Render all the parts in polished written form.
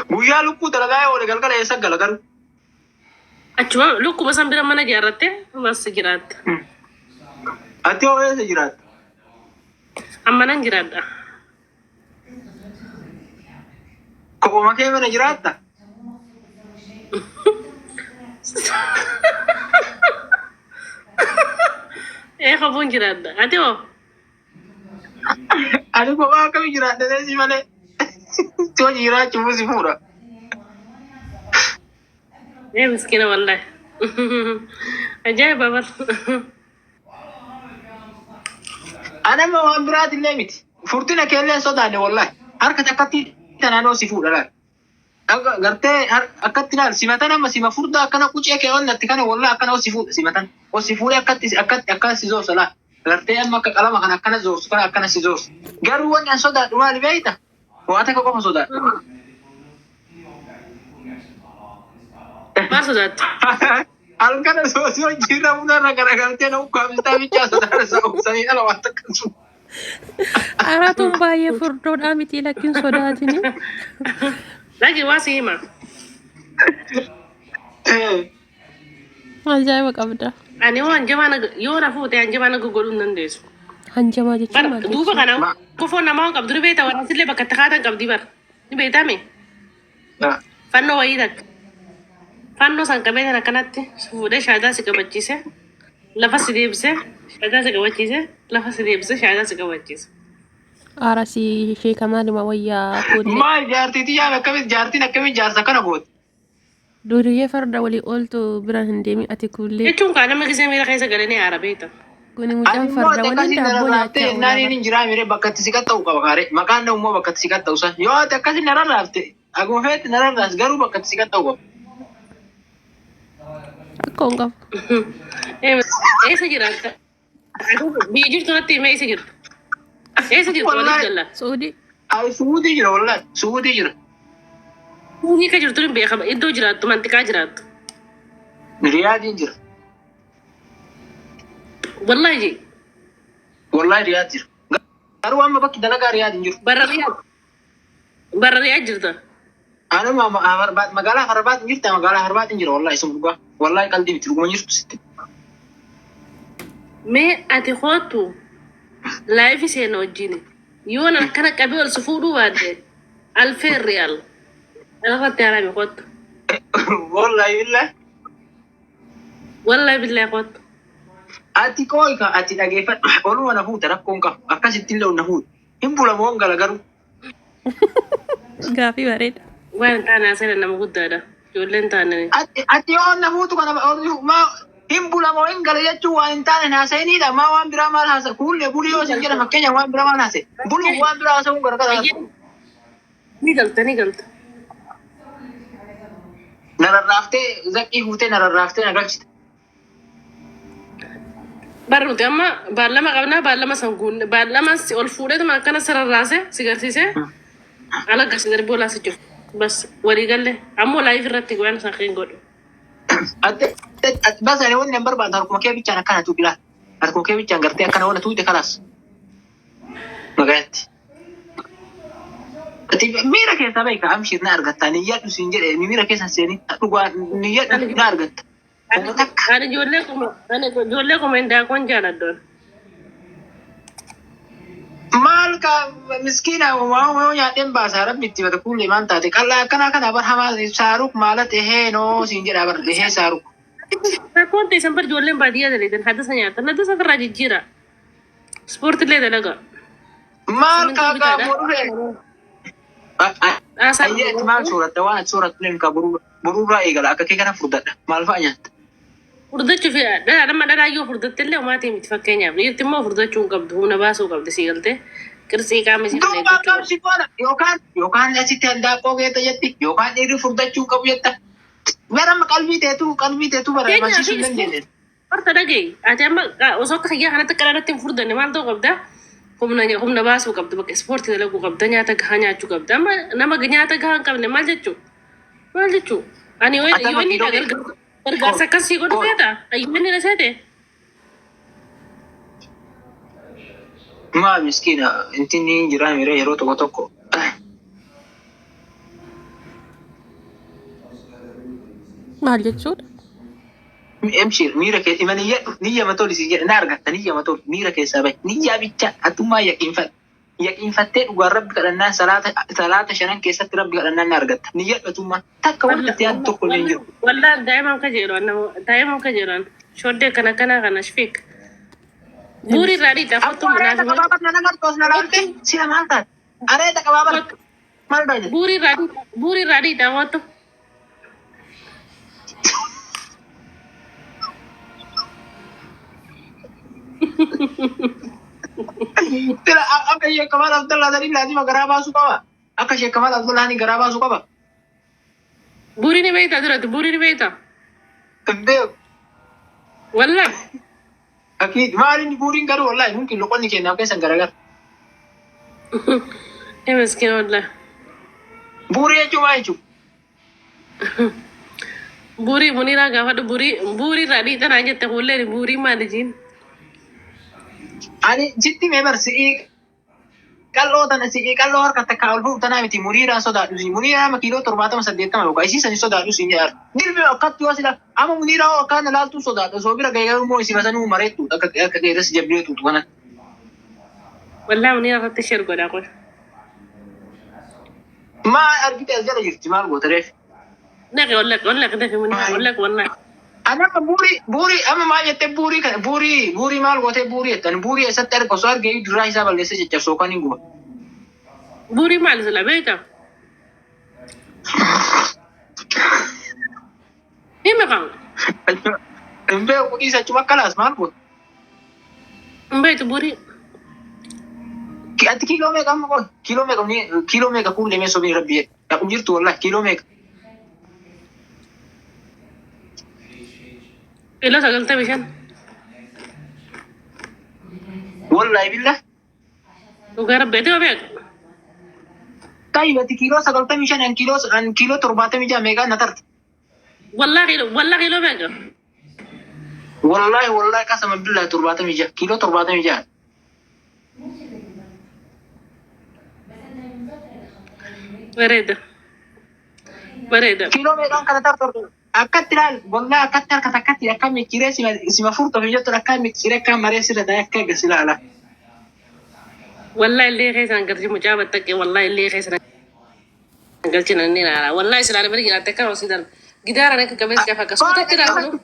Guyyaa lukkuu dalagaa yoo oole galgala eessa gala garuu? Achuma lukkuma san bira mana ijaarratte bas jiraatta. Ati hoo eessa jiraatta? Amma nan jiraadha. Kophuma kee mana jiraatta? Ee kophuun jiraadha. Ati hoo? Ani kophaa akkami jiraadha si malee. Si hojii jiraachuuf si fuudha. Ee miskiina wallahi. Ajaa'iba bar. Ani amma waan biraatillee miti. Furtina keellee hin sodaanne wallahi. Harka takkatti tanaan si fuudha laal. Akka gartee akkatti laal simatan amma sima furdaa akkana qucee kee onnatti kana wallahi akkana si fuudha simatan. Os si fuudhee akkatti akkatti akkana si zoorsa laal. Gartee amma akka qalama kana akkana zoorsu kana akkana si zoorsu. Garuu wanni an sodaadhu maali beekta? Waa takka qofa sodaadha. Maal sodaatta? Halkan osoo si hojiirra bunarra garagaltee na ukkaamsitaa bichaa sodaadha sa'umsanii ala waan takka hin sodaadhu. Aratuun baay'ee furdoodhaa miti lakkin sodaatini. Dhagi waa si hima. Ajaa'iba qabda. Ani yoo hanjamaa na yoo na fuute hanjamaa na godhuu hin dandeessu. Hanjamaa jechuun Bar maal duuba jechuudha? kana kofoo namaa waan qabdu ni beekta waraasillee bakka itti kaatan qabdi bar. Ni beektame. Fannoo wayii takka. Fannoo san qabee tan akkanatti si fuudhee shaadaa si qabachiise. Lafa si deebise shaadaa si qabachiise lafa si deebise shaadaa si qabachiise. Aara si sheeka maaluma wayyaa kuullee. Maal jaartii tiyyaa akkamitti jaartiin akkamitti jaarsa kana gooti? Duuriyyee farda walii ooltu bira hin deemin ati kuullee. Jechuun kaa nama gisee miira keessa galanii aara beekta. Kuni Ani mucaan immoo farda ati waliin akkasiin na daabboo rarraaftee nyaachaa jennaan oolaa inni bara. hin jiraa mire bakka itti si qaxxa'u qaba kaare. Maqaan na immoo bakka itti si qaxxa'u san. Yoo ati akkasiin na rarraafte akkuma feetti na rarraas garuu bakka itti si qaxxa'u qaba. Rakkoo hin qabu. Eessa jiraatta? Biyya jirtu natti himee eessa jirtu? Eessa jirtu waliif Wallahi galla? Suudii. ay suudii jira wallahi suudii jira. Suudii akka jirtu hin beekama. Iddoo jiraattu mantiqaa jiraattu. Riyaadiin jira. Wallahi jee. Wallahi Riyaad jira. Garuu amma bakki dalagaa Riyaad hin jiru. Barra Riyaad. Barra Riyaad jirta. Anuma magaalaa Harbaat hin jirta magaalaa Harbaat hin jira wallahi isin dhugaa. Wallahi qalbii miti dhuguma jirtu sitti. Mee ati kootu laayifi seena wajjin. Yoo nan akkana qabee ol si fuudhuu baadde alfeer riyaal. Irratti harame kootu. Wallahi billahi. Wallahi billahi kootu. Ati qooyi ka ati dhageeffadhu oluma na fuuta rakkoon qabu akkasitti illee na fuuta. Hin bulamoo hin gala garuu. Gaafii bareeda. Waan hin taane haasa'e nama guddaadha. Ijoolleen hin taane. Ati ati yoo na fuutu kana maa hin bulamoo hin gala jechuun waan hin taane haasa'iniidha. Maa waan biraa maal haasa kuullee bulii yoo isin jedha fakkeenyaaf waan biraa maal haase buluuf waan biraa haasa'uun garagara haasa. Ni galta ni galta. Na rarraaftee zaqqii fuutee na rarraaftee na galchite. Bar nuti amma baallama qabnaa baallama san guunne baallama si ol fuudheetuma akkana sararraase si garsiise ala gasi darbee olaa si jiru. Bas walii galle ammoo laayif irratti waan san hin godhu. Ati bas ani wanni an barbaadu harkuma kee bichaan akkana tuuqi laal. Harkuma kee bichaan gartee akkana wanna tuuqe kalaas. Magaatti. Ati miira keessaa beeka amshir na argatta niyyadhu siin jedhe miira keessa seeni dhugaa niyyadhu na argatta. Kuma takka. Ani ijoollee kuma ani ijoollee kuma hin daakoon jaaladhu. Maal ka miskiina waan yoo nyaadheen baasaa rabbi itti mata kuullee maal taate qal'aa akkanaa kana bar hamaa saaruk maalat ehee noo siin jedhaa bar ehee saaruk. Rakkoon teessan bar ijoolleen baadiyyaa dalagan haddasa nyaatan haddasa ofirraa jijjiira. Ispoortiillee dalaga. Maal Simintoo kaa bitaadha. kaa boruu Xaasaa Ayyee ati maal sooratta waan ati soorattu illee kaa boruu boruurraa eegala akka kee kana furdadha maal fa'a nyaatta. Furdachuu fi dhala nama dhalaa yoo furdatte illee homaatii miti fakkeenyaaf dhiirti immoo furdachuu hin qabdu humna baasuu qabdi sii galtee qirtsii qaama isii kana Duuba eeggachuu akkam qabdi. si goona yookaan yookaan asitti handaaqqoo geetta jetti yookaan dhiirri furdachuu hin qabu jetta. Bara amma qalbii teetu qalbii teetu bara Fakkeenyaaf amansiisuu hin dandeenye. Horta dhaga'i ati amma osoo akka kiyyaa kanatti akka dhalatti hin furdanne maal ta'uu qabda? Humna humna baasuu qabda bakka ispoortii dalaguu qabda nyaata gahaa nyaachuu qabda amma nama nyaata gahaa hin qabne maal jechuu? Maal jechuu? Ani yoo Ati amma yoo inni kiiloo gargaarsa akkasii godhu feeta? Ayyuu inni na seete? Maa miskiina intinni hin jiraa miira yeroo tokko tokko. Maal jechuudha? Emshir miira kee ima niyyadhu niyyama toli si jedhe na argatta niyyama toli miira keessaa bahi niyyaa bicha atummaa yaqiinfadhu yaqiinfattee dhugaan rabbi kadhannaan salaata salaata shanan keessatti rabbi kadhannaan na argatta niyyadhu atummaa takka wanta itti yaaddu tokko illee hin jiru. Wallah daa'ima akka jedhu daa'ima akka jedhu shoddee kana kana kana shfiik. Buurii irraa dhiita Akkoo kottu areeda naaf qabaa barna nagar toos na laalte sila maal taate areeda qabaa barna maal taate. Buurii irraa dhiita kottu. Sila akka Sheekh Kamal Abdallah sanii laazima garaa baasuu qaba. Akka Sheekh Kamal Abdallah ni garaa baasuu qaba. Buurii ni beektaa duratti buurii ni beektaa. Hin beeku. Wallah. Akiid maal inni buuriin garuu wallahi mumkin loqonni kennaaf keessan garagara. Ee miskiin wallah. Buurii jechuun maal jechuudha? Buurii muniiraa gaafadhu buurii buurii irraa dhiita naan jette kuulleen buurii maali jiin. Ani sitti mee bar si'ii qal'oo tana si'ii qal'oo harka takka ol fuudhu tanaa miti muniiraan sodaadhu si muniiraa amma kiiloo 70 80 yookaan isii sani sodaadhu siin jedha. Dilbi akkatti yoo sila amma muniiraa hoo akkaan ilaaltuu sodaadhu osoo bira ga'ee garuu immoo isima sanuu mareettu akka akka qeerransi jabbilee tuutu kana. Wallah muniiraa irratti sheer godhaa qoy. Maa argite as jala jirti maal goota reef. Dhaqi ol dhaqi ol dhaqi dafi muniiraa ol dhaqi wallah. Ani amma buurii buurii amma maal jettee buurii kana buurii buurii maal gootee buurii jettan buurii eessatti arga osoo argee duraa isaa balleessee caccabsoo kan hin guba. Buurii maali sila beektaa? Himi kan. Hin beeku dhiisa achuma akkalaas maal goota. Hin beektu buurii. Ati kiiloo meeqa amma qoy kiiloo meeqa kiiloo meeqa kuun deemee sobiin rabbi jedhe dhaqum jirtu wallahi kiiloo meeqa. Kiiloo 95. Wallahi billah. Dhugaa rabbi ati meeqa? Tayyib ati kiiloo 95 an kiiloo an kiiloo 76 meeqaan na tarte. Wallahi wallahi kiiloo meeqa? Wallahi wallahi qasama billahi 76 kiiloo 76. Bareeda. Bareeda. Kiiloo meeqaan kana tartu akkatti ilaal wallahi akkatti harka takkatti akka micciiree sima sima furtuu fi jettu akka micciiree akka maree sirra ta'e akka egas ilaala. Wallahi illee keessan galchi mucaa battaqee wallahi illee keessan galchi nan ni ilaala. Wallahi silaa bira jiraatte akka hosii darba. Gidaaraan akka qabeessa gaafa akka suutatti ilaalu.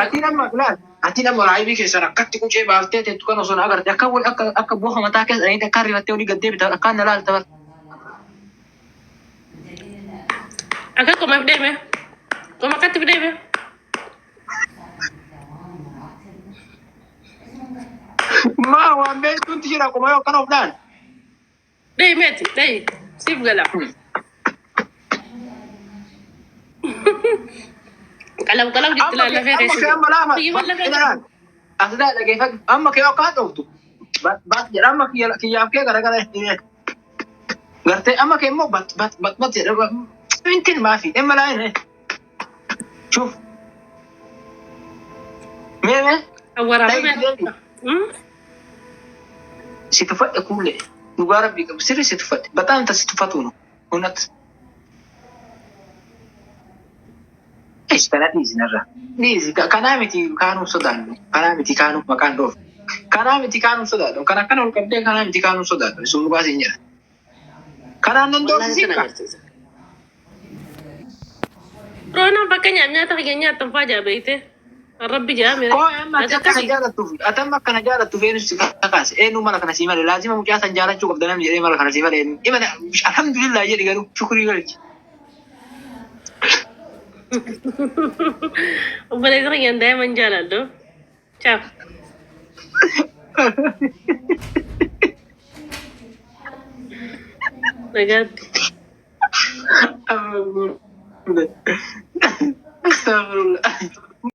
Ati nama ilaal ati nama laayibii keessan akkatti qucee baaftee teettu kan osoo na agarte akka wal akka akka boha mataa keessa dhaniite akka rifattee olii gad deebita akka na laalta bar. Akka qomaaf deeme. Qoma akkatti deeme. Maa waan beektuutti jira qoma yoo akkana of dhaan. Deemeeti deeyi siif gala. Qalam qalam jetti Amma laal lafee amma keessa. kee amma laafa. Kiyyuma lafee Ilaal. As daa dhageeffadhu. Amma kee akka dhooftu. Bat jedha amma kiyyaaf kee garagara. Gartee amma kee immoo bat bat bat bat jedha. Intin maafi. Emma laa Shuf. Mee mee. Awwaraabame. Si tuffadhe kuullee. Dhugaa rabbii qabu sirri si tuffadhe. Baxaam ta si tuffatu nu. Hunat. Ees kana dhiisi narra. Dhiisi kanaa miti kaanuuf sodaannu. Kanaa miti kaanuuf maqaan dhoofu. Kanaa miti kaanuuf sodaadhu. Kan akkana ol qabdee kanaa miti kaanuuf sodaadhu. Sun dhugaa siin jedha. Kanaan nan doorsisiin ka. Roonaan fakkeenyaaf nyaata kiyya nyaattan fa'aa jaa beekte. Rabbi jaa mire. Koo amma ati Ati akkana akkasii. jaalattuuf ati amma akkana jaalattuuf eenyu si kakaase eenyu mala kana sii male laazima mucaa san jaalachuu qabda namni jedhee mala kana sii male eenyu imana alhamdulillah jedhi garuu shukrii galchi. Obboleessa kiyyaan daa'iman jaaladhu. Ciao. Nagaatti. Astaghfirullah.